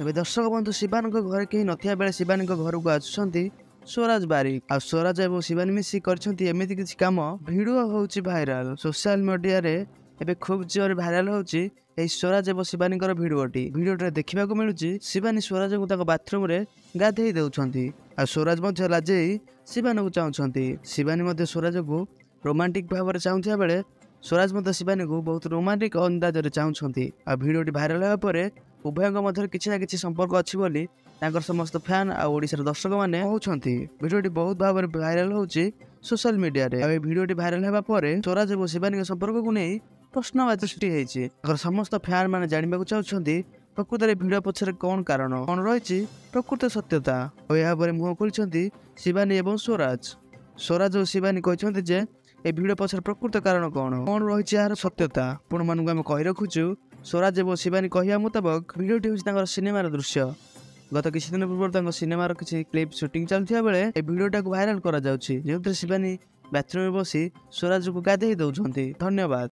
ଏବେ ଦର୍ଶକ ବନ୍ଧୁ, ଶିବାନୀଙ୍କ ଘରେ କେହି ନଥିବା ବେଳେ ଶିବାନୀଙ୍କ ଘରକୁ ଆସୁଛନ୍ତି ସ୍ୱରାଜ ବାରିକ। ଆଉ ସ୍ୱରାଜ ଏବଂ ଶିବାନୀ ମିଶି କରିଛନ୍ତି ଏମିତି କିଛି କାମ, ଭିଡ଼ିଓ ହେଉଛି ଭାଇରାଲ। ସୋସିଆଲ ମିଡିଆରେ ଏବେ ଖୁବ୍ ଜୋରରେ ଭାଇରାଲ ହେଉଛି ଏହି ସ୍ୱରାଜ ଏବଂ ଶିବାନୀଙ୍କର ଭିଡ଼ିଓଟି। ଭିଡ଼ିଓଟିରେ ଦେଖିବାକୁ ମିଳୁଛି ଶିବାନୀ ସ୍ୱରାଜଙ୍କୁ ତାଙ୍କ ବାଥରୁମରେ ଗାଧେଇ ଦେଉଛନ୍ତି, ଆଉ ସ୍ୱରାଜ ମଧ୍ୟ ଲାଜେଇ ଶିବାନୀକୁ ଚାହୁଁଛନ୍ତି। ଶିବାନୀ ମଧ୍ୟ ସ୍ୱରାଜକୁ ରୋମାଣ୍ଟିକ ଭାବରେ ଚାହୁଁଥିବା ବେଳେ ସ୍ୱରାଜ ମଧ୍ୟ ଶିବାନୀକୁ ବହୁତ ରୋମାଣ୍ଟିକ ଅନ୍ଦାଜରେ ଚାହୁଁଛନ୍ତି। ଆଉ ଭିଡ଼ିଓଟି ଭାଇରାଲ ହେବା ପରେ ଉଭୟଙ୍କ ମଧ୍ୟରେ କିଛି ନା କିଛି ସମ୍ପର୍କ ଅଛି ବୋଲି ତାଙ୍କର ସମସ୍ତ ଫ୍ୟାନ୍ ଆଉ ଓଡ଼ିଶାର ଦର୍ଶକମାନେ କହୁଛନ୍ତି। ଭିଡ଼ିଓଟି ବହୁତ ଭାବରେ ଭାଇରାଲ ହେଉଛି ସୋସିଆଲ ମିଡିଆରେ। ଆଉ ଏହି ଭିଡ଼ିଓଟି ଭାଇରାଲ ହେବା ପରେ ସ୍ୱରାଜ ଏବଂ ଶିବାନୀଙ୍କ ସମ୍ପର୍କକୁ ନେଇ ପ୍ରଶ୍ନବାଚୀ ସୃଷ୍ଟି ହେଇଛି। ତାଙ୍କର ସମସ୍ତ ଫ୍ୟାନ୍ ମାନେ ଜାଣିବାକୁ ଚାହୁଁଛନ୍ତି ପ୍ରକୃତରେ ଭିଡ଼ିଓ ପଛରେ କ'ଣ କାରଣ, କ'ଣ ରହିଛି ପ୍ରକୃତ ସତ୍ୟତା। ଆଉ ଏହା ପରେ ମୁହଁ ଖୋଲିଛନ୍ତି ଶିବାନୀ ଏବଂ ସ୍ୱରାଜ। ସ୍ୱରାଜ ଓ ଶିବାନୀ କହିଛନ୍ତି ଯେ ଏ ଭିଡ଼ିଓ ପଛରେ ପ୍ରକୃତ କାରଣ କ'ଣ, କ'ଣ ରହିଛି ଏହାର ସତ୍ୟତା। ଆପଣମାନଙ୍କୁ ଆମେ କହି ରଖୁଛୁ, ସ୍ୱରାଜ ଏବଂ ଶିବାନୀ କହିବା ମୁତାବକ ଭିଡ଼ିଓଟି ହେଉଛି ତାଙ୍କର ସିନେମାର ଦୃଶ୍ୟ। ଗତ କିଛି ଦିନ ପୂର୍ବରୁ ତାଙ୍କ ସିନେମାର କିଛି କ୍ଲିପ୍ ସୁଟିଂ ଚାଲୁଥିବା ବେଳେ ଏ ଭିଡ଼ିଓଟାକୁ ଭାଇରାଲ କରାଯାଉଛି, ଯେଉଁଥିରେ ଶିବାନୀ ବାଥରୁମରେ ବସି ସ୍ୱରାଜକୁ ଗାଧେଇ ଦେଉଛନ୍ତି। ଧନ୍ୟବାଦ।